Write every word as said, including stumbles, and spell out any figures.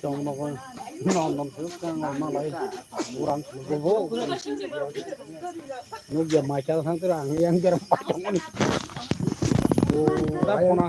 Chong nogo non non khe kang ma lai burang bo bo. Nugya mai cha sang tira ang yang jar pa chong ani. O da kona.